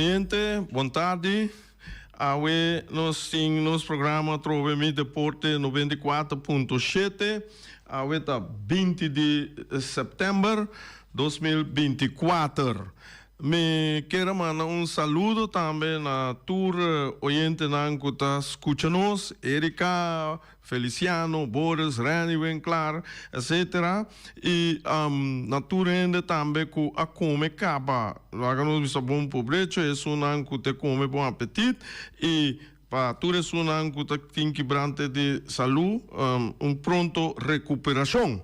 Oyente, bon tardi. Awe nos tin nos programa Atrobe Mi Deporte 94.7. Awe ta 20 di sèptèmber 2024. Mi kier a manda un saludo tambe na tur oyentenan ku ta skucha nos, Erika, Feliciano, Boris, Renny Winklaar, etc. I na tur hende tambe ku a kome kaba. Laga nos bisa bon pobrecho esunnan ku te kome bon apetit i pa tur esunnan ku ta tin kibrante di salu un pronto rekuperashon.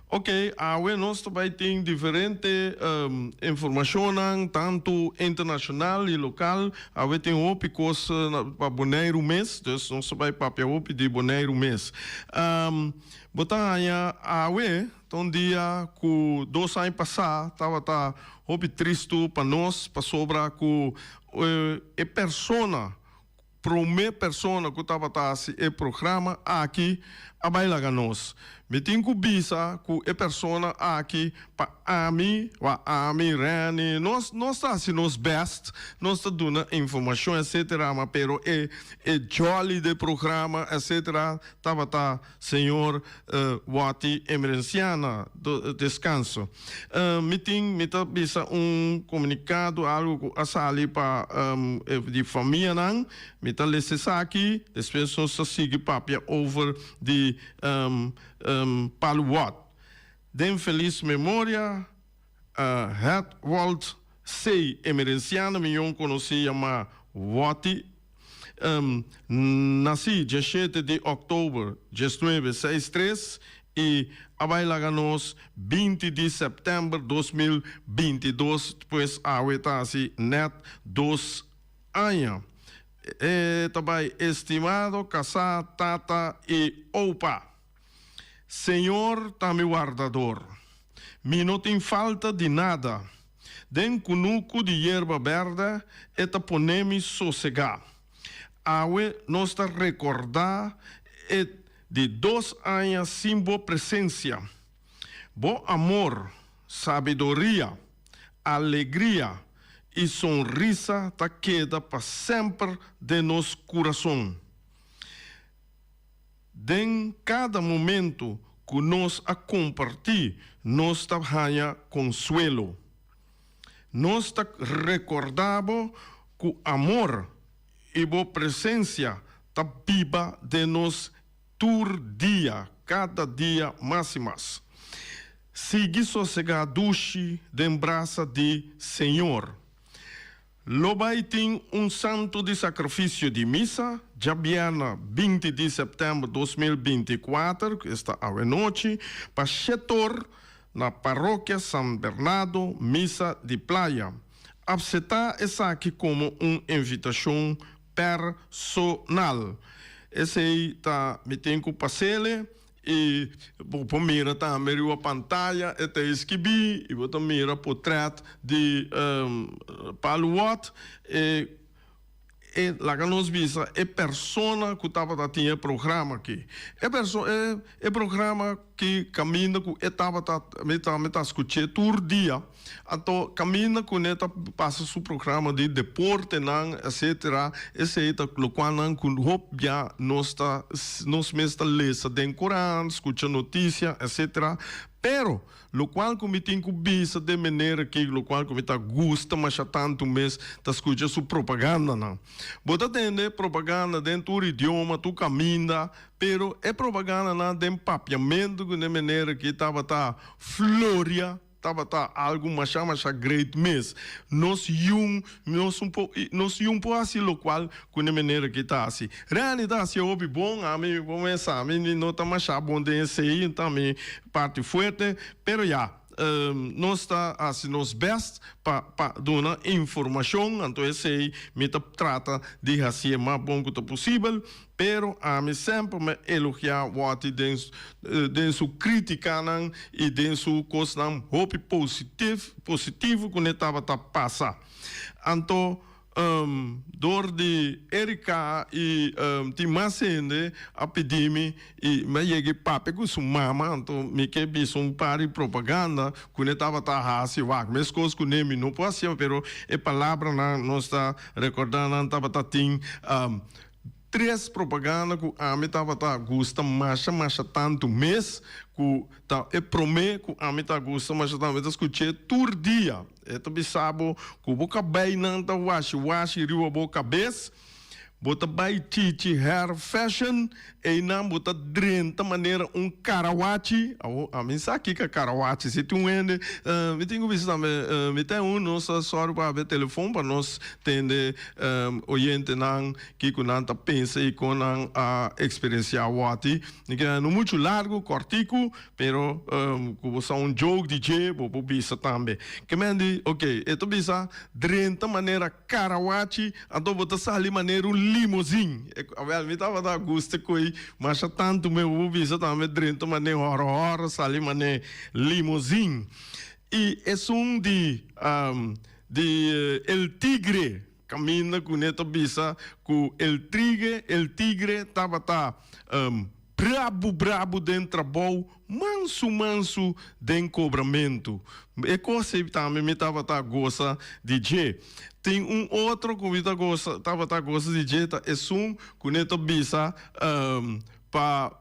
Ok, awe nos ta bai tin diferente informashonnan tantu internashonal i lokal. Awe tin hopi kos pa Boneiru mes, dus nos ta bai papia hopi di Boneiru mes. Bo ta haña awe ta un dia ku dos aña pasá tabata hopi tristu pa nos pasobra ku e persona Prome persona ku tabata hasi e programa aki a bai laga nos. Mi tin ku bisa ku e persona aki pa ami, wa ami, Renny, nos nos ta hasi nos best, nos ta duna informashon etcetera ma pero e e jolly de programa etcetera tabata Señor Watty Emerenciana, descanso. Mi tin, mi ta bisa un comunicado, algo cu a sali pa di famianan, mi ta lesa esaki, despues nos ta sigui papia over di Palu Watt. Den feliz memoria, Hetwold C. Emerenciana, miyon conoci yama Watty. Nací diesshete di òktober diesnuebe seis tres i a bai laga nos 20 di sèptèmber 2022, pues awe ta hasi nèt dos aña. E ta bai estimado kasá, tata i opa. Señor ta mi wardador, mi no tin falta di nada. Den kunuku di yerba bèrdè e ta pone mi sosegá. Awe nos ta rekordá e di dos aña sin bo presensia. Bo amor, sabiduria, alegria i sonrisa ta keda pa semper den nos kurason. Den kada momentu ku nos a kompartí nos ta haña konsuelo. Nos ta rekordá bo ku amor i bo presensia ta biba den nos tur dia, kada dia mas i mas. Sigui sosegá dushi den brasa di Señor. Lo bai tin un Santo di Sakrifisio di Misa djabièrnè 20 di sèptèmber 2024, esta awenochi, pa shetor na Parokia San Bernardo, Misa di Playa. Apseptá esaki komo un invitashon personal. Esei ta mi tin ku pas'ele. I bo por mira tambe riba pantaya e ta eskibí i bo ta mira potret di Palu Watt. E e laga nos bisa e persona ku tabata tin e programa aki. E perso e e programa ki kaminda ku e tabata mi ta mi ta skuch'é tur dia. Anto kaminda ku ne ta pasa su programa di deportenan etcetera esei ta lokualnan ku hop bia nos ta nos mes ta lesa den korant, skucha notisia etcetera pero lokual ku mi tin ku bisa den manera ki lokual ku mi ta gusta masha tantu mes ta skucha su propagandanan. Bo ta tende propaganda den tur idioma tur kaminda pero e propagandanan den papiamentu ku den manera ki tabata floria. Tabata algu masha masha great mes. Nos yun, nos un por, nos yun por hasi lokual ku ne manera ki ta hasi. Randy ta hasi hopi bon, ami bo mes sa, mi no ta masha bon den esei, ta mi parti fuerte, pero ya, nos ta hasi nos best pa pa duna informashon, anto esei mi ta trata di hasié mas bon ku ta posibel. Pero ami semper mi a elogiá Watty den den su krítikanan i den su kosnan hopi positif positivo ku ne tabata pasa. Anto. Dor di Erika y tin mas hende a pidi mi y mi a yega y papia cu su mama, anto mi ke bisa un par di propaganda cu ne tabata haci. Wak, mescos cu ne mi no por hacia, pero e palabranan nos ta recorda nan tabata tin tres propaganda cu ami tabata gusta masha masha tanto mes, cu ta e prome cu ami ta gusta masha tanto, mi ta scuche tur dia. E ta bisa bo ku bo kabeinan ta washi washi riba bo kabes, bo ta bai Chichi Hair Fashion, einan bo ta drenta manera un karawachi. Awor, ami sa kiko karawachi, si tin un hende, mi tin ku bisa tambe, mi ten un, nos ta sòru pa habri telefon pa nos tende oyentenan kiko nan ta pensa i kon nan a eksperensiá awòti. Mi ke no muchu largu, kòrtiku. Pero ku bo sa un joke di dje, bo por bisa tambe. Ke men di, ok, e ta bisa drenta manera karawachi, anto bo ta sali manera un limozin. Awel, mi tabata gusta koe masha tantu me, bo por bisa tambe drenta manera hòrò hòrò, sali manera limozin. I esun di di El Tigre, kaminda ku ne ta bisa ku El Trigue, El Tigre tabata Brabu brabu den trabou, mansu mansu den kobramentu. E kos ei tambe mi tabata gosa di dje. Tin un otro ku mi ta gosa, tabata gosa di dje ta esun ku ne ta bisa pa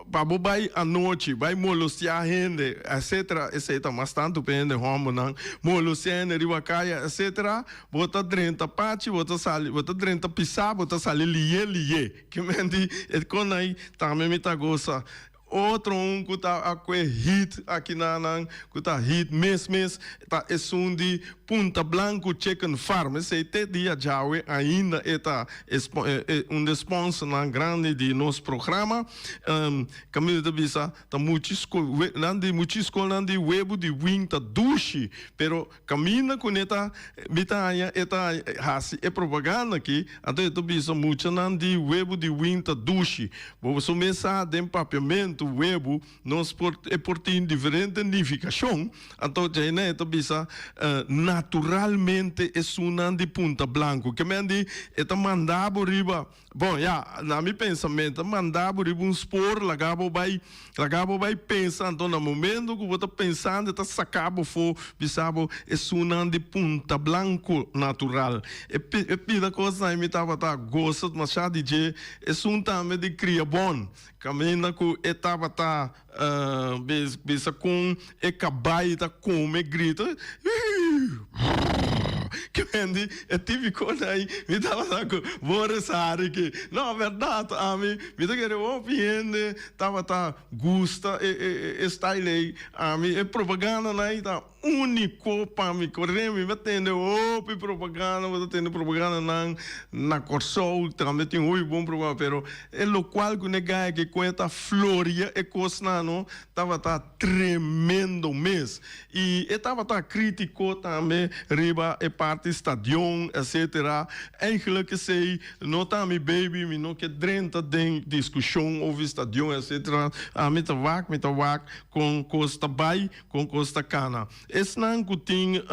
pa bo bai anochi, bai molostiá hende, etcetera. Esei ta mas tantu pa hende hòmbernan, molostiá hende riba kaya, etcetera. Bo ta drenta pachi, bo ta sali, bo ta drenta pisá, bo ta sali liye liye. Ke men di e konai tambe mi ta gosa. Otro un ku ta a kue hit aki na nan, ku ta hit mes mes, ta esun di Punta Blanco Chicken Farm. Esei te dia djawe ainda e ta un di e sponsornan grandi di nos programa. Kaminda ta bisa ta muchi skol, nan di muchi skolnan di webu di wing ta dushi, pero Kaminda ku ne ta mi ta haña e ta hasi e propaganda aki, anto e ta bisa muchanan di webu di win ta dushi. Bo su mes sa den papiamentu webu nos por e por tin diferente nifikashon, anto djaina e ta bisa naturalmente esunnan di Punta Blanco. Ke men di e ta manda bo riba. Bon, ya, na mi pensamentu, ta manda bo riba un spoor, laga bo bai, laga bo bai pensa. Anto na momento ku bo ta pensando, e ta saka bo fo, bisa bo esunnan di Punta Blanco natural. E e pida kosnan ei mi tabata gosa masha di dje. Esun tambe di Kriabon, kaminda ku e tabata bisa kon e kabai ta kome grita, Hiiiiiiiiiiiii. Ke mendi e tipiko nai mi tabata ku bo resari ki. No, bèrdat ami mi ta kere hopi hende tabata gusta e e style ei. Ami e propaganda nai ta Úniko pa mi kore mi ta tende hopi propaganda, bo ta tende propagandanan na Kòrsou tambe tin hopi bon propaganda, pero e lokual ku ne gaya ke kon e ta floria e kosnan no tabata tremendo mes. I e tabata krítiko tambe riba e parti stadion etcetera. Eigenlijk esei no ta mi baby, mi no ke drenta den diskushon over stadion etcetera, ami ta wak, mi ta wak kon kos ta bai. Kon kos ta kana? Esnan ku tin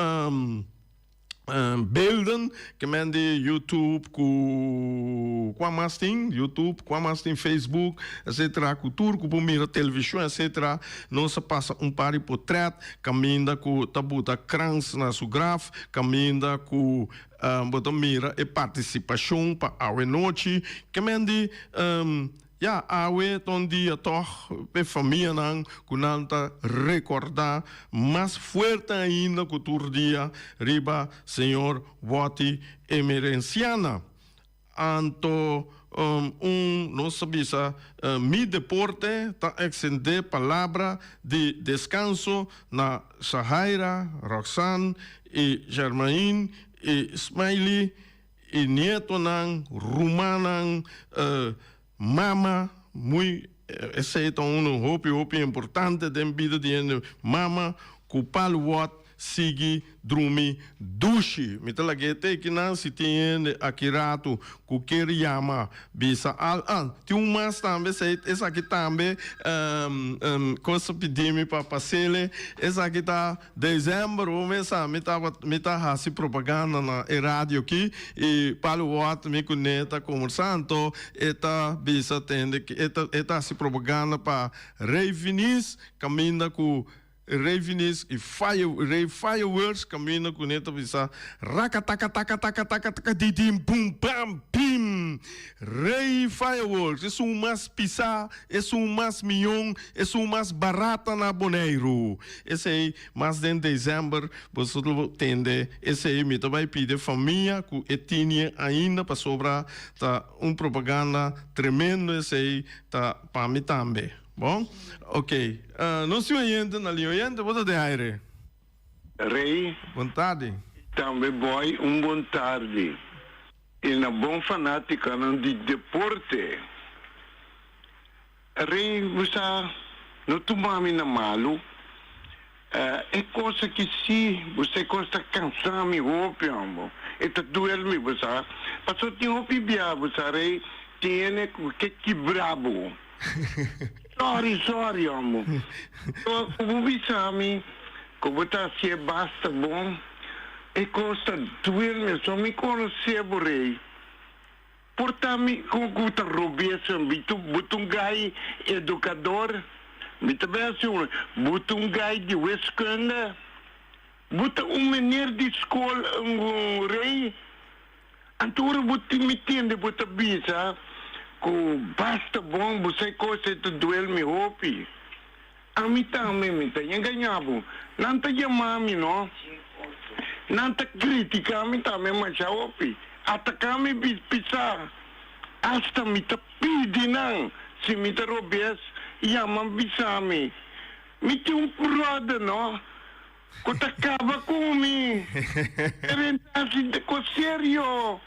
beelden, ke men di YouTube ku kua mas tin? YouTube, kua mas tin? Facebook, etcetera, ku tur ku por mira televishon, etcetera. Nos a pasa un par di potret kaminda ku ta buta krans na su graf, kaminda ku bo ta mira e partisipashon pa awe nochi. Ke men di. Ya, awe ta un dia tòg p'e famianan ku nan ta rekordá mas fuerte ainda ku tur dia riba señor Watty Emerenciana. Anto un nos ta bisa Mi Deporte ta eksendé palabra di deskanso na Shahaira, Roxanne i Germaine i Smiley E nietonan, rumannan, mama, muy, esey ta uno hopi hopi importante den bida di hende, mama cu palu wòt. sigui drumi dushi. Mi ta lag'é te kinan si tin hende aki ratu ku kier yama bisa al ah tin un mas tambe esei esaki tambe kos a pidi mi pa pasele esaki ta December bo mes sa mi tabata mi ta hasi propaganda na e radio aki i Palu Wòt mi kuné ta kombersá anto e ta bisa tende e ta e ta hasi propaganda pa Rey Finis kaminda ku Rey Finis i fire Rey Fireworks kaminda ku ne ta bisa rakatakatakatakatakatakatitim pum pam pim Rey Fireworks esun mas pisá esun mas mion esun mas barata na Boneiru esei mas den december boso lo tende esei mi ta bai pidi famia ku e tinie ainda pasobra ta un propaganda tremendo esei ta pa mi tambe. Bon, ok. Nos tin oyente na liña. Oyente, bo ta den aire. Rey. Bon tardi. Tambe boy un bon tardi y na bon fanaticonan di deporte. Rey bo sa no tuma mi na malu e cos aki si bo sa e cos ta cansa mi hopi hombo e ta duel mi bo sa pasobra tin hopi bia bo sa Rey tin hende cu ke kibra bo. Sorry, sorry, homo. So, ku bo bisa mi ku bo ta hasié basta bon, e kos ta duel mi. So mi konosé bo, rei. Por ta mi ku ku ta robes, mi ta bo ta un gai edukador, mi ta bai hasi un, bo ta un gai di wiskunde, bo ta un meneer di skol, un rei. Anto ora bo tin mi tende bo ta bisa ku basta bon bo sa e kos ei ta duel mi hopi. Ami tambe mi ta engañá bo. Nan ta yama mi no. Nan ta kritika mi tambe masha hopi. Ataká mi pisá. Asta mi ta pidi nan si mi ta robes yama bisa mi. Mi tin un brother no. Ku ta kaba ku mi. Pero e ta hasi kos serio.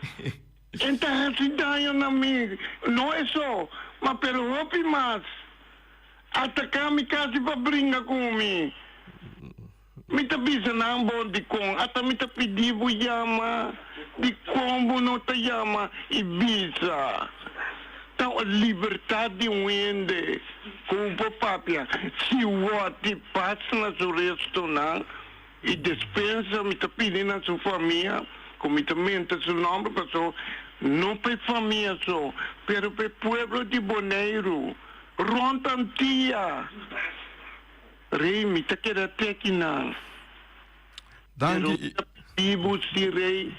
E ta hasi daño na mi. No e so, ma pero hopi mas. Ataká mi kasi pa bringa ku mi. Mi ta bisa nan bo dikon ata mi ta pidi bo yama, dikon bo no ta yama i bisa. Ta libertad di un hende cu por papia si wòrdi pas na su restonan y despensa mi ta pidi na su famia cu mi ta menta su nomber paso no pa e famia so pero pa e pueblo di Boneiru rond Antia Rey mi ta keda te akinan. Pero Danki. mi ta pidi bo si Rey,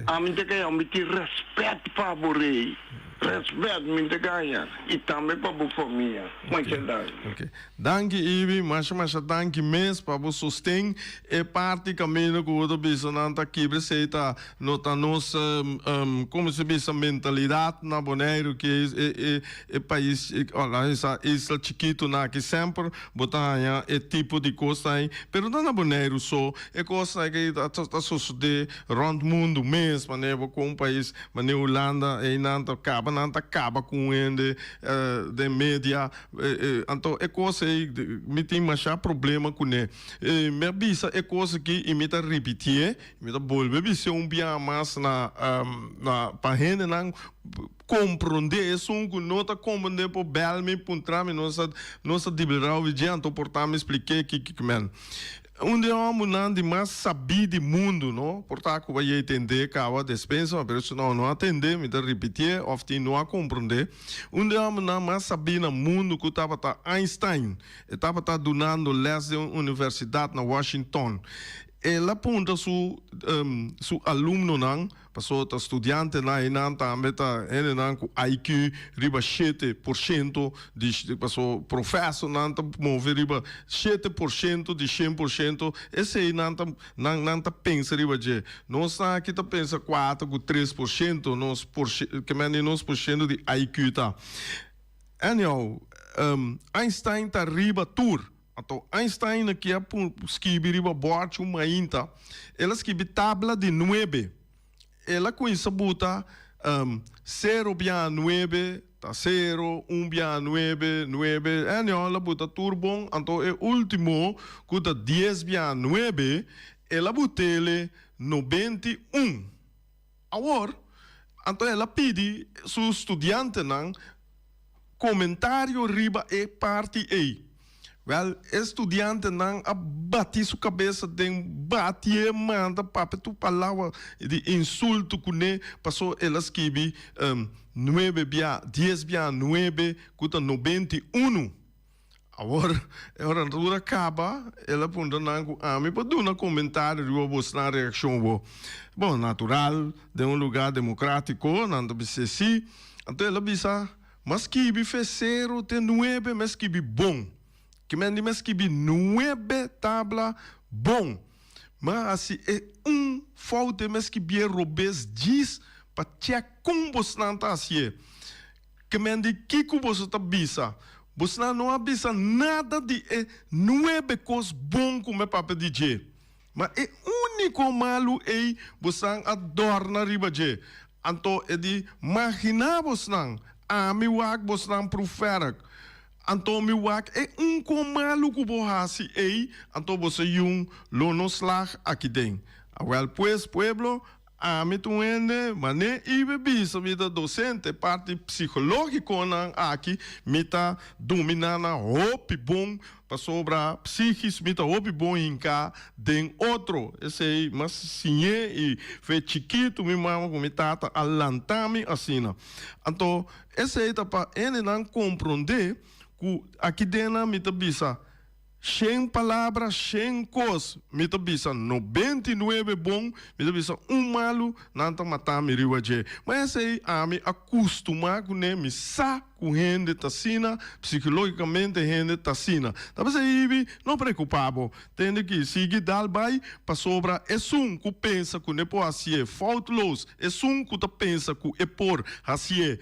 ami ta gaya, mi tin respet pa bo Rey, respet mi ta gaya y tambe pa bo famia. Masha danki. Ok. Danki Ibi, masha masha danki mes pa bo sosten. E parti kaminda ku bo ta bisa nan ta kibra esei ta no ta nos komo se bisa mentalidat na Boneiru ke e e e pais esa isla chikitunan aki semper Bo ta haña e tipo di kosnan ei, pero no na Boneiru so. E kosnan ei ta sosodé rònt mundu mes, manera bo ku un pais manera Hulanda, einan ta kaba, nan ta kaba ku un hende den media. Anto e kos ei mi tin masha problema kuné. Mi a bisa e kos aki i mi ta ripitié, mi ta bolbe bis'é un biaha mas na na pa hendenan Komprondé, esun ku no ta komprondé por bèl mi, puntra mi, nos a nos a diblerá obi dje, anto por ta mi splik'é kiko ki men. Un di e hòmbernan di mas sabí di mundu, no? Por ta ku bai tendé kaba despensa, ma pero si no no a tendé, mi ta ripitié, òf tin no a komprondé. Un di e hòmbernan mas sabí na mundu ku tabata Einstein, e tabata dunando lès den un universidat na Washington. El a puntra su su alumnonan, Pasobra ta studiantenan einan tambe ta hendenan ku IQ riba 7% di pasobra profesornan ta move riba 7% di 100%, esei nan ta nan nan ta pensa riba dje. Nos nan aki ta pensa kuater ku 3% nos por ke men di nos por shento di IQ ta. Anyhow, Einstein ta riba tur. Anto Einstein a kia skibi riba bòrchi un mainta, el a skibi tabla di nuebe. El a kuminsá buta. Sero bia nuebe ta sero, un bia nuebe, nuebe, anyhow el a buta tur bon, anto e ultimo ku ta dies bia nuebe, el a butele 91. Awor, anto el a pidi su studiantenan komentario riba e parti ei. Wèl, e studiantenan a bati su kabesa den batié, manda papia tur palabra di insulto kuné, paso el a skibi nuebe bia, dies bia nuebe, ku ta 91. Awor, e ora tur a kaba, el a puntra nan ku ami por duna komentario riba bosnan reakshon bo. Bon, natural, den un lugá demokrátiko, nan ta bis'é sí. Anto el a bisa, M'a skibi fe sero te nuebe, m'a skibi bon. Ke men di m'a skibi nuebe tabla bon. M'a hasi e un fout e m'a skibié robes djis pa chèk kon bosnan ta hasié. Ke men di kiko boso ta bisa? Bosnan no a bisa nada di e nuebe kos bon ku mi a papia di dje. Ma e úniko malu ei bosnan a dòrna riba dje. Anto e di, Maginá bosnan, ami wak bosnan prufèrk. Anto mi wak e unko malu ku bo hasi ei, anto boso yun lo no slag aki den. Awèl pues, pueblo, Ami ta un hende man'é ibe bisa mi ta docente parti psicológiconan aki mi ta dominá nan hopi bon pasobra psichis mi ta hopi bon hinká den otro esei mas siñ'é i fe chikitu mi mama ku mi tata a lanta mi asina anto esei ta pa hendenan komprondé ku aki den nan mi ta bisa. Shen palabra, shen kos. Mi ta bisa 99 bon, mi ta bisa un malu, nan ta mata mi riba dje. Ma esei ami a kustumá kuné, mi sa ku hende ta asina, psikológikamente hende ta asina. Ta p'esei Ibi, no preokupá bo. Tende ki sigui dal bai, pasobra esun ku pensa ku ne por hasié foutloos, esun ku ta pensa ku e por hasié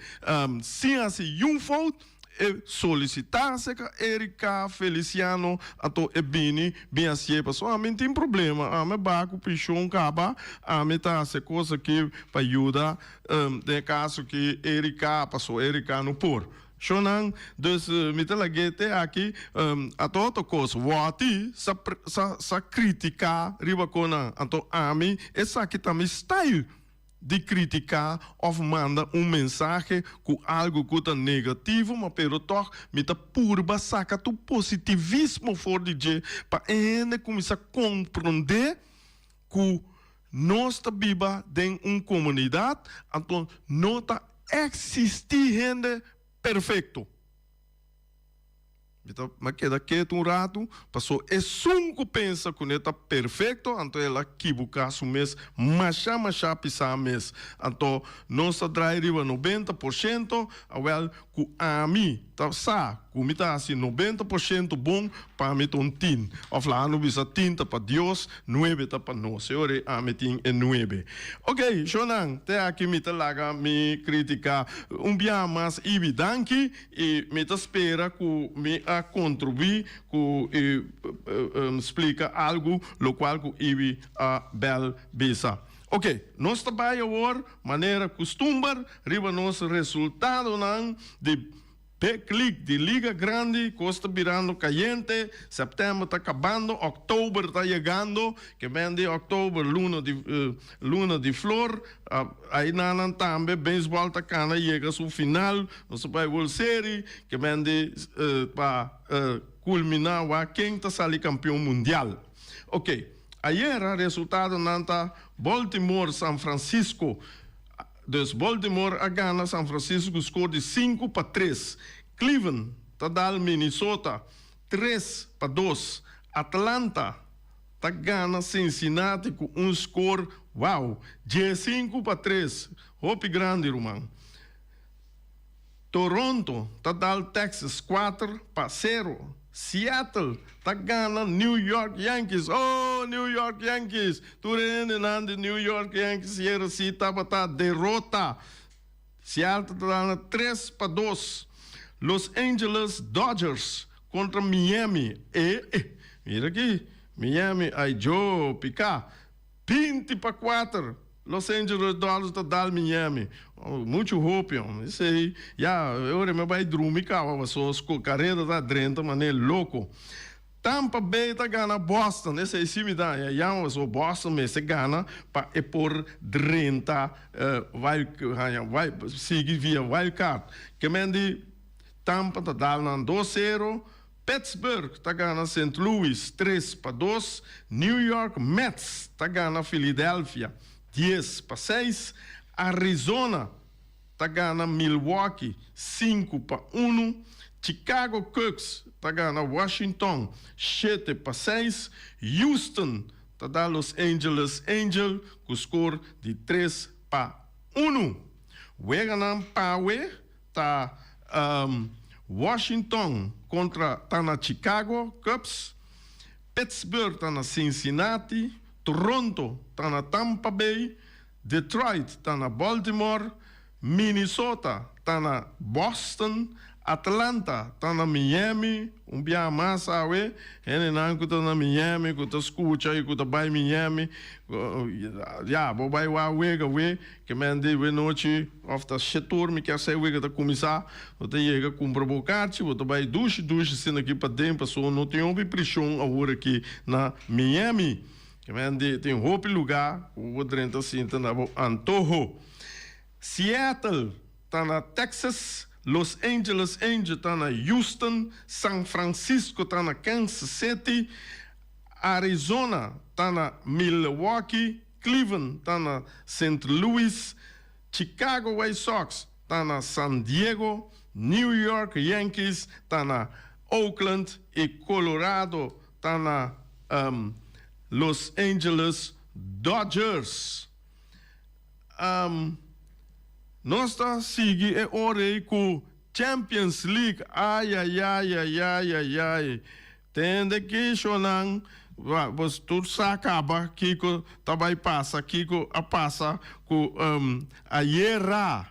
sin hasi yun fout, E solicita acerca Erika Feliciano anto e bini bin hacié pasobra ami tin problema ami a baha cu pension caba ami ta haci e cos aki pa yuda den e caso ki Erika pasobra Erika no por shonan dus mi ta lag'é te aki anto otro cos Watty sa sa critica riba conan anto ami esaki ta mi style. Di kritiká òf manda un mensahe ku algu ku ta negativo, ma pero tòg mi ta purba saka tur positivismo for di dje pa e hende kuminsá komprondé ku nos ta biba den un komunidat, anto no ta eksistí hende perfekto. Mi ta mi a keda ketu un ratu, paso esun ku pensa ku ne ta perfekto, anto el a kibuká su mes mashá mashá pisá mes. Anto nos ta drai riba 90%, awèl ku ami ta sa ku mi ta hasi 90% bon, pa mi ta un tin. Òf laga no bisa tin ta pa Dios, nuebe ta pa nos. E ora ei ami tin e nuebe. Oke, shownan, te aki mi ta laga mi kritika un biaha mas. Ibi, danki. I mi ta spera ku mi a kontribuí ku e splika algu lokual ku Ibi a bèl bisa. Oke, nos ta bai awor manera kustumber riba nos resultadonan di Big League, di Liga Grandi. Kos ta birando kayente, sèptèmber ta kabando, òktober ta yegando. Ke men di òktober luna di luna di flor. Ainanan tambe beisbòl ta kana yega su final. Nos ta bai World Series ke men di pa kulminá wak ken ta sali kampion mundial. Ok, ayera resultadonan ta Baltimore San Francisco, dus Baltimore a gana San Francisco ku skor di 5-3. Cleveland ta dal Minnesota 3-2. Atlanta ta gana Cincinnati ku un skor, wow, 15-3. Hopi grandi ruman. Toronto ta dal Texas 4-0. Seattle ta gana New York Yankees. Oh, New York Yankees! Tur e hendenan di New York Yankees yera si tabata derota. Seattle ta gana 3-2. Los Angeles Dodgers kontra Miami. E, e, mira aki, Miami ay djo piká. 20-4. Los Angeles Dodgers ta dal Miami. Muchu hopi hombre. Esei ya e ora mi a bai drumi caba paso careda ta drenta manera loco. Tampa Bay ta gana Boston. Esei si mi ta haña yama paso Boston mester gana pa e por drenta wild haña sigui via wild card. Kemen di Tampa ta dal nan dos sero. Pittsburgh ta gana Sint Louis 3-2, New York Mets ta gana Philadelphia 10-6, Arizona ta gana Milwaukee 5-1, Chicago Cubs ta gana Washington 7-6, Houston ta da Los Angeles Angel ku skor di 3-1. Weganan pawe Ta Washington kontra ta na Chicago Cubs, Pittsburgh ta na Cincinnati, Toronto ta na Tampa Bay, Detroit ta na Baltimore, Minnesota ta na Boston, Atlanta ta na Miami, un biaha mas awe, hendenan ku ta na Miami ku ta skucha i ku ta bai Miami, ya bo bai wak wega we. Ke men di we nochi of ta shetur mi kier sa e wega ta kuminsá. Bo ta yega kumpra bo karchi, bo ta bai dushi dushi asina aki paden pasobra no tin hopi prishon awor aki na Miami. Ke men di tin hopi lugá ku bo drenta sinta na bo antoho. Seattle ta na Texas, Los Angeles Angel ta na Houston, San Francisco ta na Kansas City, Arizona ta na Milwaukee, Cleveland ta na Sint Louis, Chicago White Sox ta na San Diego, New York Yankees ta na Oakland y Colorado ta na Los Angeles Dodgers. Nos ta sigui e ora ey cu Champions League, ayayayayayayay. Tende kishonan, bos tur sa kaba kiko ta bai pasa, kiko a pasa ku ayera.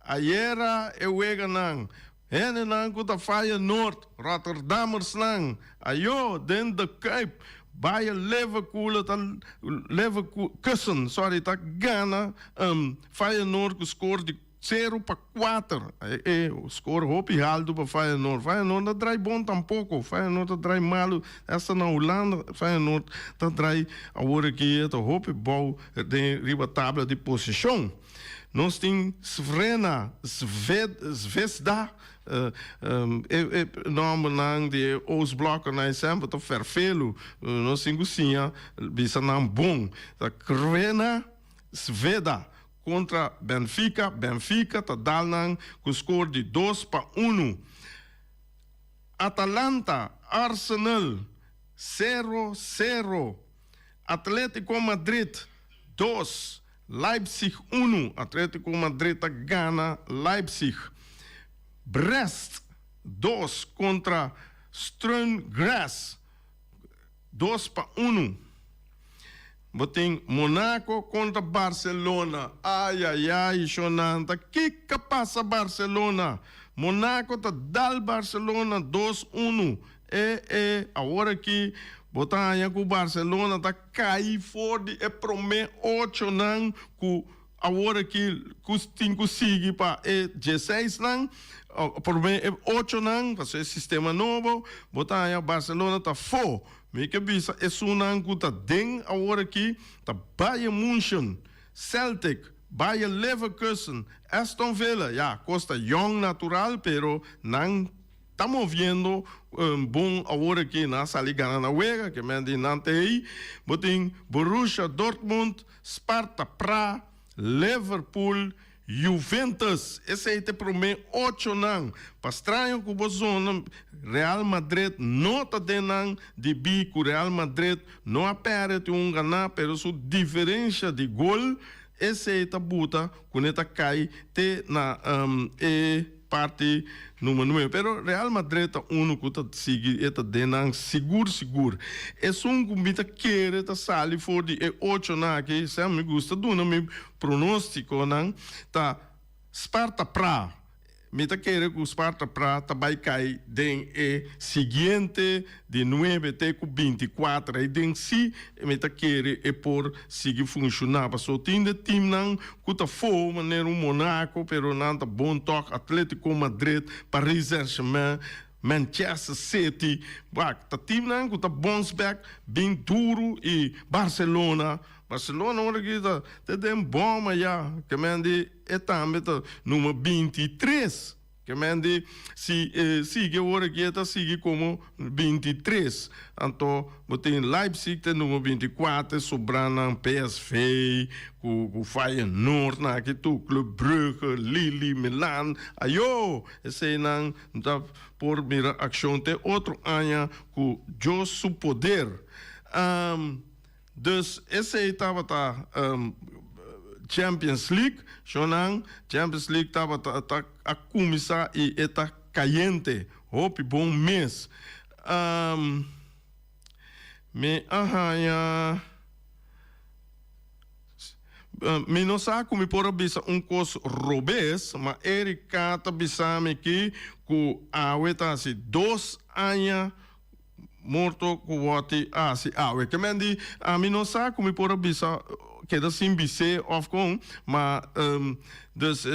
Ayera e weganan, hendenan ku ta Feyenoord, Rotterdammersnan, ayo den De Kuip, Bayer Leverkulen ta Leverkusen, sorry, ta gana Feyenoord ku skor di. 0-4, e skor hopi haltu pa Feyenoord. Feyenoord no ta drai bon tampoko, Feyenoord ta drai malu, hasta na Hulanda Feyenoord ta drai awor aki e ta hopi bou den riba tabla di posishon. Nos tin Svrena Zvezda, e nòmbernan di e Oostblokkernan ei semper ta fèrfelu, nos tin ku siña bisa nan bon. Ta Crvena Zvezda Kontra Benfica, Benfica ta dal nan ku skor di 2-1. Atalanta, Arsenal sero sero. Atletico Madrid 2, Leipzig 1. Atletico Madrid ta gana Leipzig. Brest 2 kontra Sturm Graz. 2-1. Bo tin Monaco kontra Barcelona. Ayayay shonnan ta kiko pasa Barcelona? Monaco ta dal Barcelona 2-1. E e awor aki bo ta haña ku Barcelona ta kai for di e promé ochonan ku awor aki ku tin ku sigui pa e dieseisnan, promé e ochonan, pasobra e sistema nobo, bo ta haña Barcelona ta fo. Mi ke bisa esunnan ku ta den awor aki ta Bayern Munchen, Celtic, Bayer Leverkusen, Aston Villa, ya, kos ta yòn natural, pero nan ta moviendo bon awor aki, nan a sali gana na wega, ke men di nan ta ei. Bo tin Borussia Dortmund, Sparta Praha, Liverpool, Juventus. Esei ta e promé ochonan. Pa straño ku bo zona, Real Madrid no ta den nan debí ku Real Madrid no a pèrdè tin un ganá, pero su diferensha di gol esei ta buta ku ne ta kai te na e parti number nuebe. Pero Real Madrid ta unu ku ta sigui e ta den nan sigur sigur. Esun ku mi ta kere ta sali for di e ochonan aki, sea mi gusta duna mi pronostikonan, ta Sparta Praha. Mi ta kere ku Sparta Praha ta bai kai den e siguiente di nuebe te ku 24. Ei den si mi ta kere e por sigui funshoná paso tin de teamnan ku ta fo manera un Monaco pero nan ta bon tòg, Atletico Madrid, Paris Saint-Germain, Manchester City. Wak ta teamnan ku ta bons bèk bin duru i Barcelona. Barcelona ora ki ta te den bòm ayá ke men di e tambe ta number 23. Ke men di si e sigui awor aki e ta sigui komo 23. Anto bo tin Leipzig ta number 24, sobranan PSV ku Feyenoord nan aki tur, Club Brugge, Lille, Milan. Ayo! Eseinan ta por mira akshon te otro aña ku Dios su poder. Dus esei tabata Champions League, shownan Champions League tabata ta a cuminsa y e ta cayente, hopi bon mes. Mi a haña, mi no sa cu mi por a bisa un cos robes, ma Erika ta bisa mi aki cu awe ta haci 2 aña Morto ku wòrdi hasi awe. Ke men di, Ami no sa ku mi por a bisa keda sin bis'é òf kon, ma dus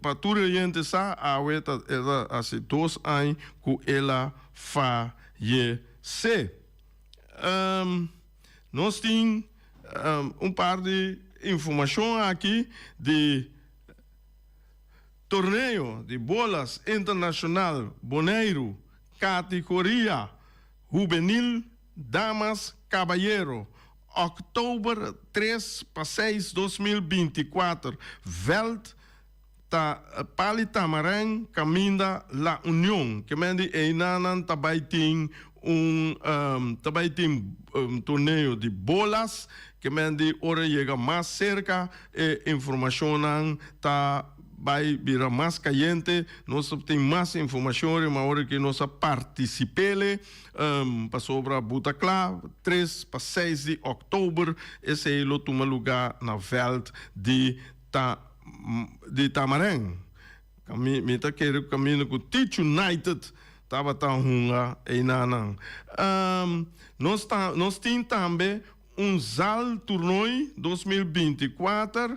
pa tur hende sa awe ta el a hasi 2 añ ku el a fayesé. Nos tin un par di informashon aki di Torneo di Bolas Internashonal Boneiru Categoria Hubenil Damas Caballero, October 3 pa 6 2024, Veld ta Pali Tamarijn caminda La Union. Ke men di einanan ta bay tin un ta bay tin torneo di bolas. Ke men di ora yega mas cerca e informacionnan ta Bai bira mas cayente, nos ta tin mas informacion riba ora cu nos a participele, pasobra bo ta cla, 3 pa 6 di october esey lo tuma luga na veld di di Tamarijn. Mi ta kere cu caminda cu Teach United tabata hunga eynanan. Nos ta nos tin tambe un zaal toernooi 2024,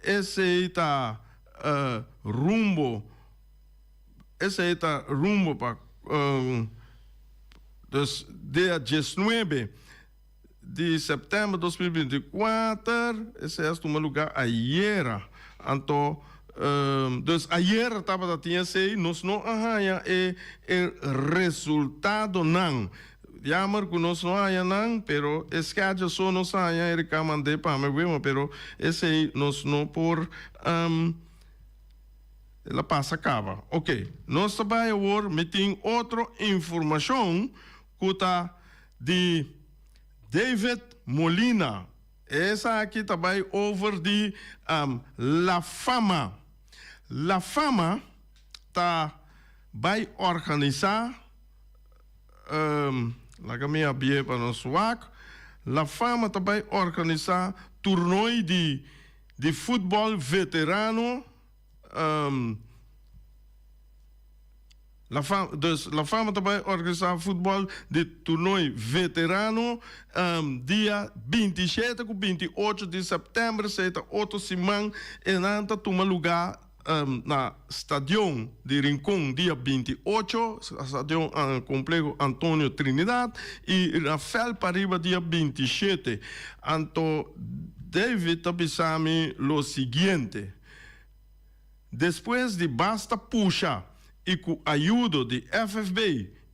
esey ta rumbo, esey ta rumbo pa dus dia 19 di september 2024, esey a tuma lugar ayera, anto dus ayera tabata tin esey, nos no a haya e resultadonan. Jammer ku nos no haña nan, pero e schedule so nos haña, Erika mand'é pa mi wema, pero esei nos no por el a pasa kaba. Ok, nos ta bai awor, mi tin otro informashon ku ta di David Molina. Esaki ta bai over di La Fama. La Fama ta bai organisá. Laga mi habié pa nos wak. La Fama ta bai organisá toernooi di di futbòl veterano. La Fama, dus La Fama ta bai organisá futbòl di toernooi veterano dia 27 ku 28 di sèptèmber, esei ta otro siman, e nan ta tuma lugá Na stadion di Rincon dia 28, stadion Complejo Antonio Trinidad, y na Fel Pariba dia 27. Anto David ta bisa mi lo siguiente, Despues di basta pusha y cu ayudo di FFB,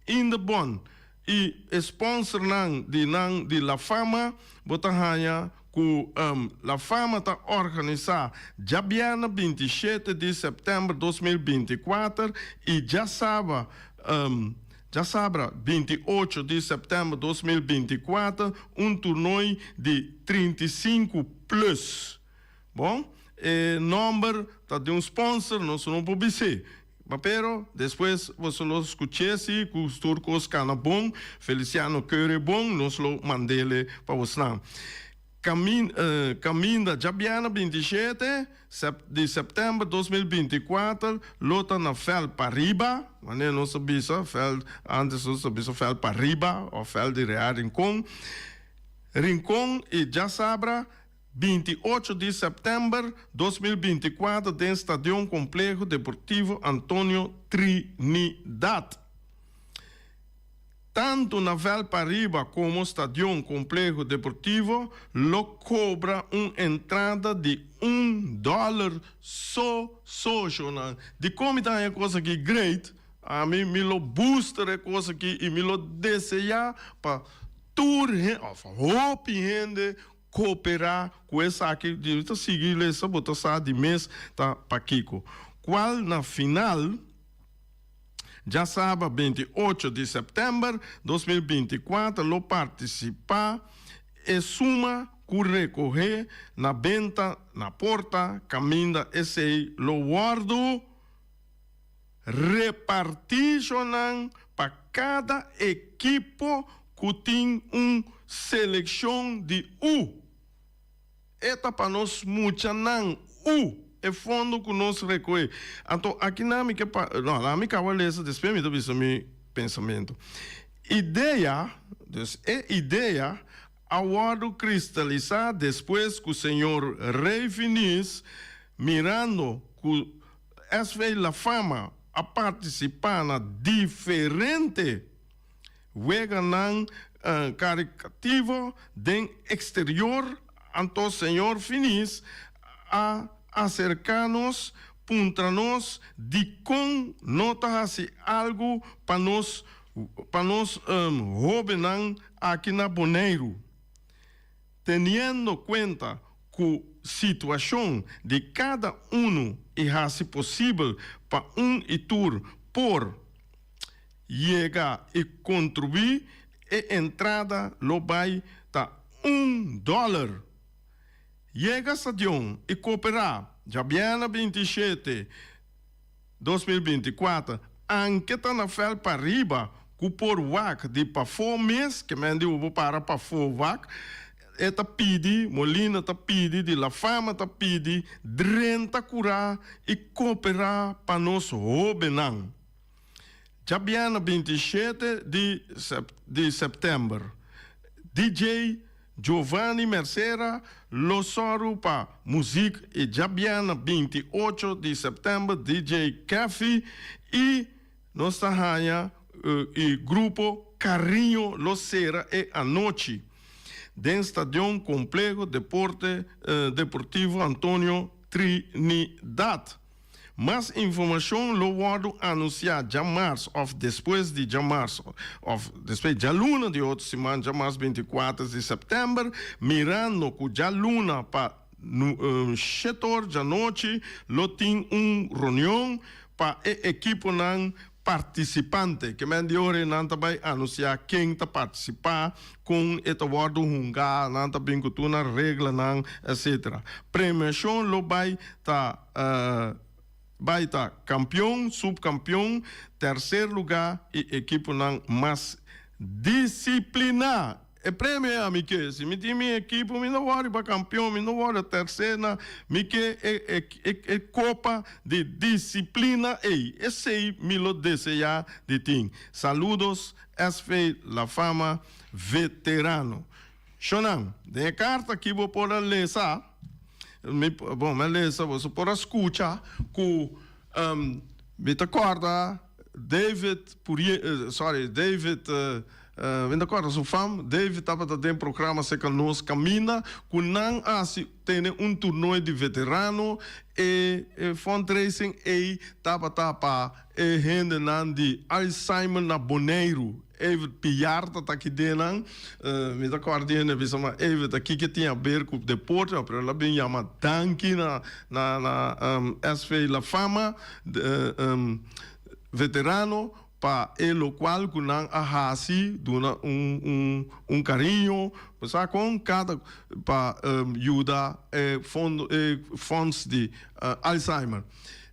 Indebon y e sponsornan di nan di La Fama, bo ta haña ku La Fama ta organisá djabièrnè 27 di sèptèmber 2024 i djasaba djasabra 28 di sèptèmber 2024 un turnoi di 35 plus. Bon, e nòmber ta di un sponsor, nos no por bis'é. Ma pero, despues boso lo skuch'é si ku tur kos kana bon, Feliciano keure bon, nos lo mand'ele pa bosnan. Kaminda djabièrnè 27 di sèptèmber 2024 lo ta na vèlt pariba, manera nos ta bisa vèlt, ántes nos ta bisa vèlt pariba òf vèlt di Real Rincon, Rincon i djasabra 28 di sèptèmber 2024 den Stadion Kompleho Deportivo Antonio Trinidad. Tantu na vèlt pariba komo Stadion Kompleho Deportivo lo kobra un entrada di un dòler so sosionan. Dikon mi ta haña e kos aki great? Ami mi lo booster e kos aki i mi lo deseá pa tur hende òf hopi hende kooperá ku esaki. Di ta sigui lesa bo ta sa di mes ta pakiko. Kual na final. Djasaba 28 di sèptèmber 2024 lo partisipá e suma ku rekohé na benta na porta kaminda esei lo wòrdu repartishonnan pa kada ekipo ku tin un selekshon di U. E ta pa nos muchanan u e fondo ku nos rekohe. Anto akinan mi ke pa, no, laga mi kaba lesa despues mi ta bisa mi pensamentu. Idea, dus e idea a wòrdu kristalisá despues ku señor Rey Finis mirando ku SV La Fama a partisipá na diferente Weganan karikativo den eksterior, anto señor Finis a aserká nos puntra nos dikon no ta hasi algu pa nos pa nos hóbennan aki na Boneiru. Teniendo kuenta ku situashon di kada unu i hasi posibel pa un i tur por yega i kontribuí, e entrada lo bai ta un dòler. Yega stadion i kooperá djabièrnè 27, 2024, anke ta na vèlt pariba ku por wak di pafó mes, ke men di bo para pafó wak, e ta pidi, Molina ta pidi, di La Fama ta pidi, drenta kurá i kooperá pa nos hóbennan. Djabièrnè 27 di di sèptèmber, DJ Giovanni Mercera lo sòru pa muzik i djabièrnè 28 di sèptèmber DJ Keffy i nos ta haña i grupo Cariño lo sera e anochi den Stadion Compleho Deporte Deportivo Antonio Trinidad. Mas informashon lo wòrdu anunsiá djamars òf despues di djamars òf despues djaluna di otro siman, djamars 24 di sèptèmber, mirando ku djaluna pa shete or djanochi lo tin un reunion pa e ekiponan partisipante. Ke men di ora ei nan ta bai anunsiá ken ta partisipá, kon e ta wòrdu hungá, nan ta bin ku tur nan reglanan, etcetera. Premiashon lo bai ta bai ta kampion, supkampion, terser lugá i ekiponan mas disipliná. E premio ei ami ke. Si mi tin mi ekipo mi no wòrdu pa kampion, mi no wòrdu terser na, mi ke e e e kopa di disiplina ei. Esei mi lo deseá di tin. Saludos SV La Fama Veterano. Shonnan, den e karta aki bo por a lesa, mi, bon, mi a lesa, boso por a skucha ku mi ta kòrda David Purier, sorry, David, mi ta kòrda su fam, David tabata den programa Cerca Nos Kaminda ku nan a hasi tene un turnoe di veterano, e fundraising ei tabata pa e hendenan di Alzheimer na Boneiru. Evert Piar ta ta aki den nan. Mi ta kòrda di hende bisa ma Evert aki ke tin haber ku deporte, pero el a bin yama danki na na na SV La Fama veterano pa e lokual ku nan a hasi duna un un un kariño bo sa kon kada pa yuda e fondo e fonds di Alzheimer.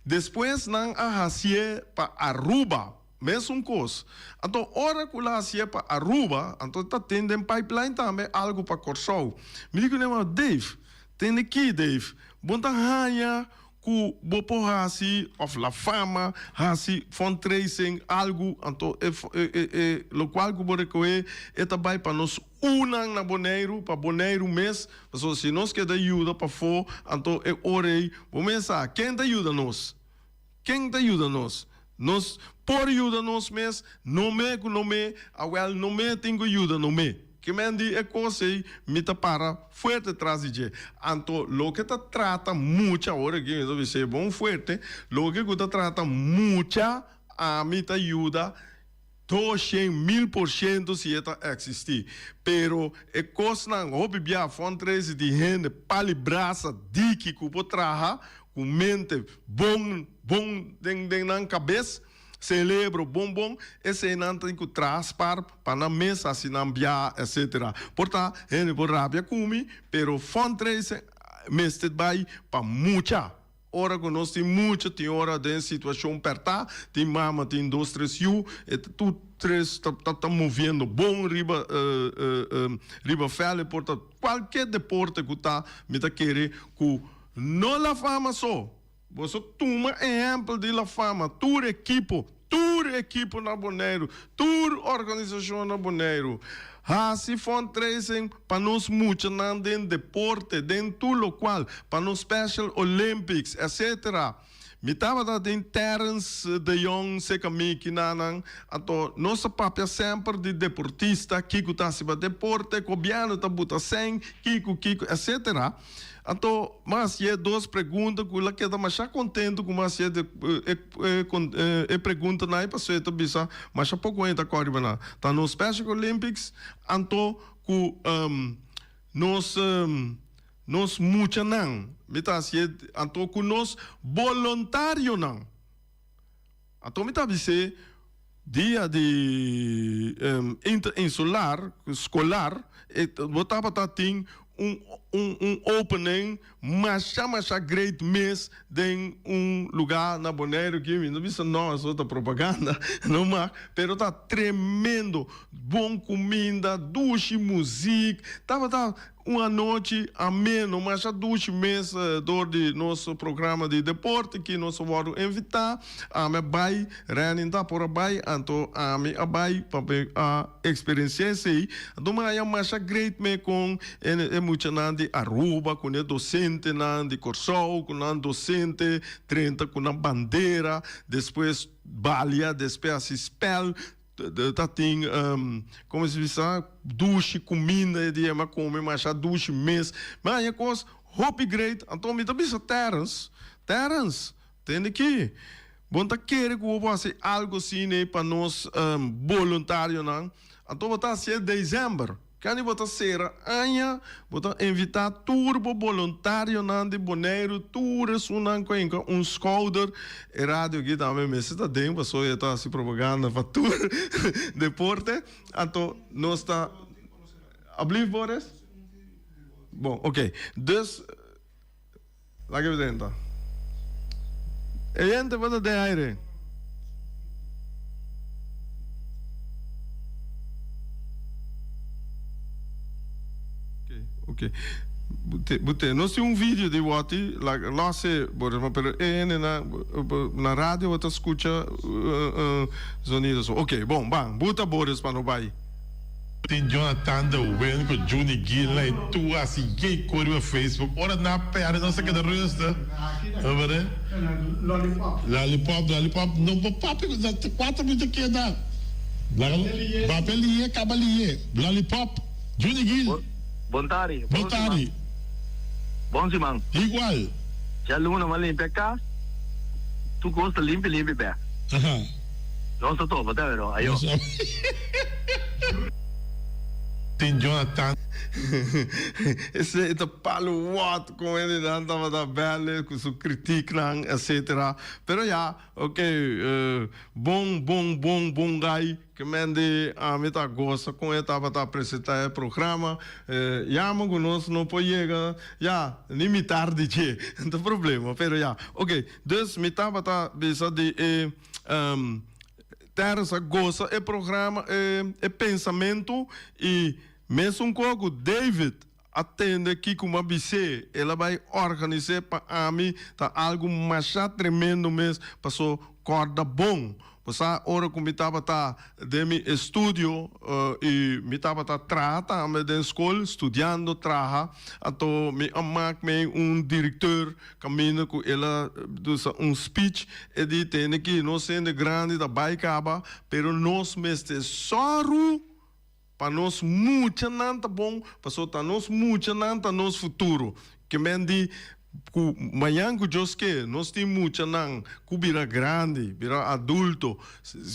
Despues nan a hasié pa Aruba. Mesun kos. Anto ora ku la hasié pa Aruba, anto ta tin den pipeline tambe algu pa Kòrsou. Mi di kuné, ma Dave, tende ki Dave, bo ta haña ku bo por hasi òf La Fama hasi fundraising algu, anto e e lokual ku bo rekohé e ta bai pa nos unan na Boneiru, pa Boneiru mes, pasobra si nos keda yuda pafó, anto e ora ei bo mes sa ken ta yuda nos. Ken ta yuda nos? Nos por yuda nos mes? No me ku no me, awel no me tin ku yuda no me. Ke men di e kos ei mi ta para fuerte tras di dje. Anto loke ta trata mucha, ora aki mi ta bis'é bon fuerte, loke ku ta trata mucha ami ta yuda 200,000% si e ta eksistí. Pero e kosnan hopi bia fundraising di hende pali brasa diki ku por traha ku mente bon bon den den nan kabes, selebro bon bon, eseinan tin ku traha spar pa nan mes hasi nan bia etcetera. Por ta hende por rabia ku mi pero fundraising mester bai pa mucha. Ora ku nos tin mucha tin ora den situashon pèrtá, tin mama tin dos tres yu, e ta tur tres ta ta ta moviendo bon riba riba vèl, e por ta kualke deporte ku ta, mi ta kere ku no La Fama so, boso tuma ehèmpel di La Fama, tur ekipo Tur ekipo na Boneiru, tur organisashon na Boneiru hasi fundraising pa nos muchanan den deporte, den tur lokual, pa nos Special Olympics, etc. Mi tabata den Terrence de Jong seka mi kinanan, anto nos ta papia semper di deportista, kiko ta hasi pa deporte, gobièrnu ta buta sèn, kiko, kiko, etc. Anto m'a hasié dos pregunta ku el a keda masha kontentu ku m'a hasié de e e preguntanan ei pasobra e ta bisa masha poko hende ta kòrda riba nan. Ta nos Special Olympics anto ku nos nos muchanan mi ta hasié anto ku nos boluntarionan. Anto mi ta bis'é dia di interinsular skolar e bo tabata tin un un un opening masha masha great mes den un lugar na Boneiru ki mi no bisa no eso ta propaganda no mag pero ta tremendo bon kuminda dushi muzik tabata Un anochi ameno, masha dushi mes dor di nos programa di deporte ki nos a wòrdu invitá. Ami a bai, Renin ta por a bai, anto ami a bai pa mi a eksperensiá esei. Anto mi haña masha great me kon e muchanan di Aruba ku e dosentenan di Kòrsou ku nan dosente drenta ku nan bandera, despues balia, despues hasi spèl. Ta tin, como se bisa, dushi cuminda e dia mi a come masha dushi mes. Mi a haña cos hopi great. Anto mi ta bisa Terrence, Terrence, tende ki, bo no ta kere cu bo por haci algo asina pa nos boluntarionan? Anto bo ta hacié december. Kende bo ta sera aña, bo ta invitá tur bo boluntarionan di Boneiru, tur esunnan ku a hinka un skouder. E radio aki tambe mester ta den pasobra e ta hasi propaganda pa tur deporte. Anto nos ta. Ablief Boris? Bon, oké. Dus, laga e drenta. E hende bo ta den aire. Ok, ok. Nos tin un video di wòti, lòs e Boris, ma pero e hende na na radio bo ta skucha zonido so. Ok, bon, ban, buta Boris pa no bai. Tin Jonathan de Win cu Juni Gila y tur haci yey cu riba Facebook. Ora nan a perde nos a keda rustig. Lollipop. Lollipop, lollipop. No por papia cu nan. Cuatro minuut a keda. Papia liye, caba liye. Lollipop. Juni Gil. Bon tardi. Bon tardi. Bon siman. Igual. Djaluna m'a limpia cas. Tur cos ta limpi limpi bek. Nos ta topa ta pero ayo. Tin Jonathan. Esei ta palo wòt kon hendenan tabata bèl'e ku su kritiknan etcetera. Pero ya, ok, bon bon bon bon gai ke men di ami ta gosa kon e tabata presentá e programa. Yama ku nos no por yega ya ni mitar di dje, ta problema, pero ya. Ok, dus mi tabata bisa di e. Terrence a gosa e programa, e pensamentu i mesun ko ku David a tende kiko mi a bis'é, el a bai organis'é pa ami ta algu masha tremendo mes, paso kòrda bon. Bo sa ora ku mi tabata den mi estudio i mi tabata traha tambe den skol, studiando traha, anto mi a mak mi un direkteur kaminda ku el a dusa un speech, e di tende ki nos hende grandi ta bai kaba, pero nos mester sòru Pa nos muchanan ta bon, pasobra ta nos muchanan ta nos futuro. Ke men di ku mañan ku Dios ke, nos tin muchanan ku bira grandi, bira adulto,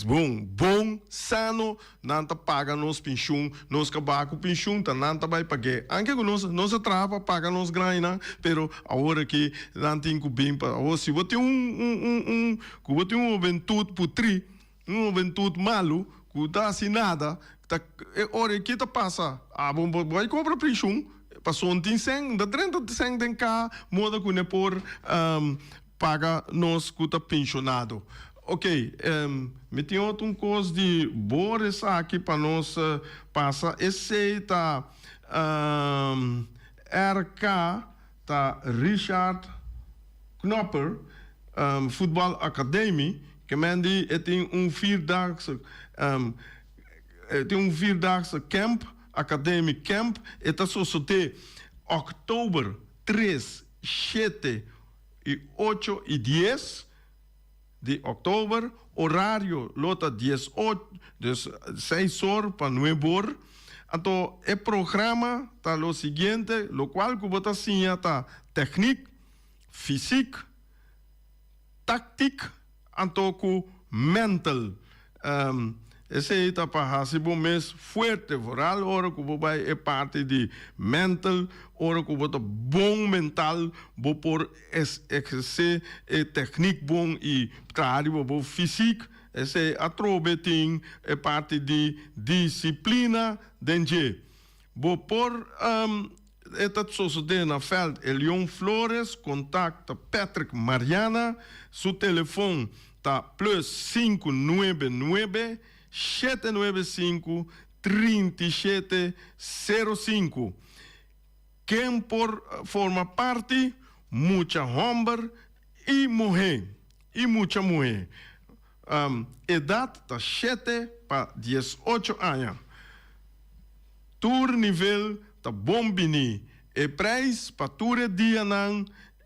bon, bon, sano, nan ta paga nos penshun, nos kaba ku penshun ta nan ta bai pag'é. Anke ku nos, nos a traha pa paga nos grandinan, pero awor aki nan tin ku bin pa, awor si bo tin un, un, un, un, ku bo tin un hubentut putrí, Un hubentut malu ku ta hasi nada ta e ora e ki ta pasa? Abo bo bai kobra penshun pasobra no tin sèn, no ta drenta sèn den kaha moda ku ne por paga nos ku ta penshonado. Ok, mi tin otro un kos di bor esaki pa nos pasa esei ta RK ta Richard Knopper Voetbal Academie. Ke men di e tin un vierdaagse e tin un vierdaagse camp, academy camp, e ta sosodé òktober tres, shete i ocho i dies di òktober. Orario lo ta dies ocho, dus seis or pa nuebe or. Anto e programa ta lo siguiente, lokual ku bo ta siña ta tèknik, fisiek, Tactic anto cu mental. Esey ta pa haci bo mes fuerte, vooral ora cu bo bay e parti di mental, ora cu bo ta bon mental bo por eherce e techniek bon y traha riba bo fysiek. Esey atrobe tin e parti di disciplina den dje. Bo por. E ta sosodé na vèlt Elion Flores, kontakta Patrick Mariana, su telefon ta plus sinku nuebe nuebe, shete nuebe sinku, 37 sero sinku. Ken por forma parti? Mucha hòmber i muhé i mucha muhé. Edat ta shete pa diesocho aña. Tur nivel ta bon bini. E prijs pa tur e dianan,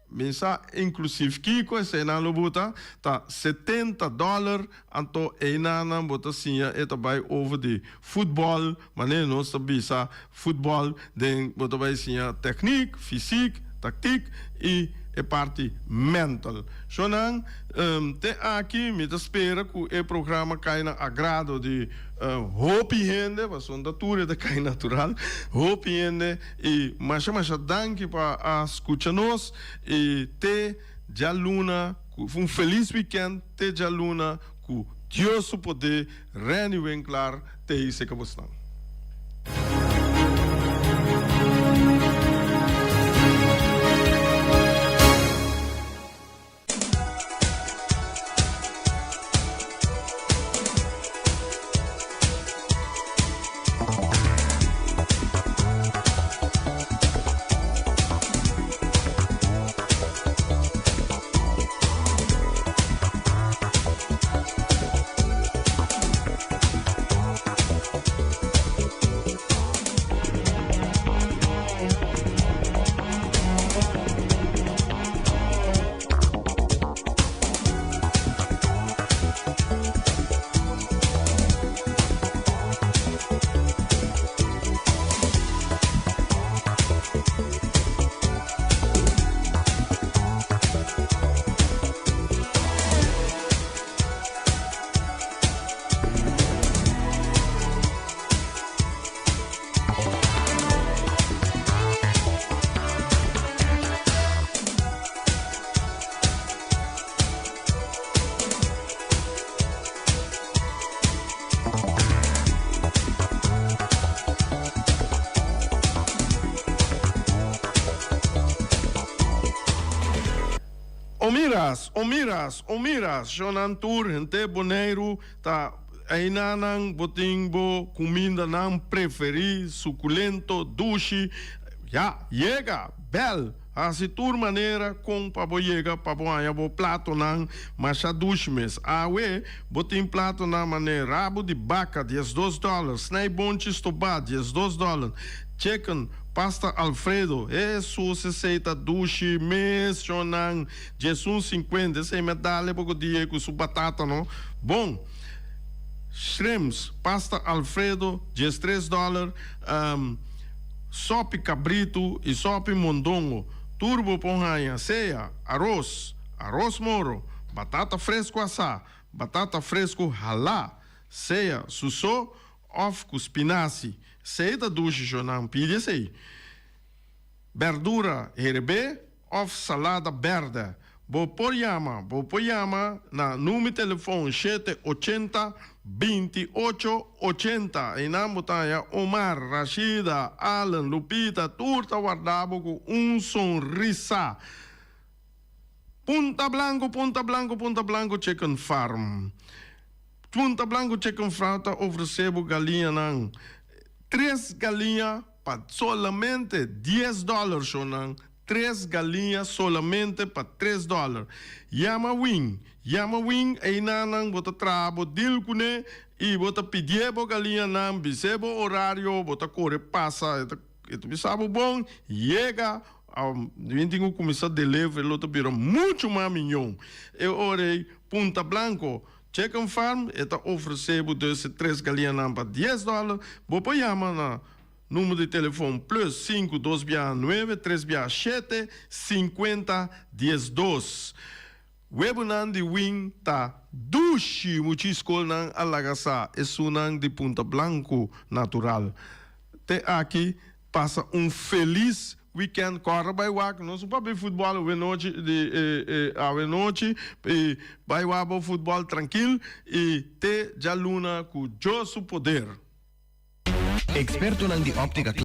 mi sa inclusief kico eseinan lo buta, ta setenta dollar, anto einanan bo ta siña e ta bay over di futbol, manera nos ta bisa futbol den bo ta bay siña techniek, fysiek, tactiek y e parti mental. Shonan, te aki mi ta spera cu e programa cay na agrado di hopi hende, pasobra ta tur e ta cay natural, hopi hende y masha masha danki pa a scucha nos y te djaluna cu un feliz weekend te djaluna cu Dios su poder Renny Winklaar te hise bosnan. O miras, o miras, o miras, shonnan tur henter Boneiru ta. Einanan bo tin bo kumindanan preferí, sukulento, dushi. Ya, yega, bèl, hasi tur manera kon pa bo yega pa bo haña bo platonan masha dushi mes. Awe bo tin platonan manera rabu di baka, 12 dòler, snijboontjes stobá, 12 dòler, chicken pasta alfredo, Hesus esei ta dushi mes shonnan, 11 50, esei mi a dale poko dia ku su batata no. Bon, shrimps pasta alfredo, 13 dòler, sopi kabritu i sopi mondongo. Tur bo por haña sea aros, aros moro, batata fresku asá, batata fresku halá, sea su so òf ku spinazi. Esei ta dushi shonnan, pidi esei. Berdura herebé òf salada bèrdè. Bo por yama, bo por yama na number telefòn 780 28 80. Einan bo ta haña Omar, Rashida, Allen, Lupita, tur ta warda bo ku un sonrisa. Punta Blanco, Punta Blanco, Punta Blanco Chicken Farm. Punta Blanco Chicken Farm ta ofresé bo galiñanan. Tres galiña pa solamente 10 dòler, shonnan. Tres galiña solamente pa 3 dòler. Yama Wing. Yama Wing, einanan bo ta traha bo deal kuné i bo ta pidi bo galiñanan, bis'é bo orario, bo ta kore pasa, e ta bisa bo bon, yega, mi tin ku kuminsá delivery, lo ta bira muchu mas mihó. E ora ei, Punta Blanco Chicken Farm, e ta ofresé bo dus tres galiñanan pa 10 dòler. Bo por yama na number di telefòn plus 5 2 bia 9 3 bia 7 50 12. Webunan di Wing ta dushi muchi skolnan a laga sa esunnan di Punta Blanco natural. Te aki pasa un felis weekend. Kòrda bai wak no su papia futbòl awe nochi di awe nochi i bai wak bo futbòl trankil i te djaluna ku Dios su poder. Ekspertonan di óptika.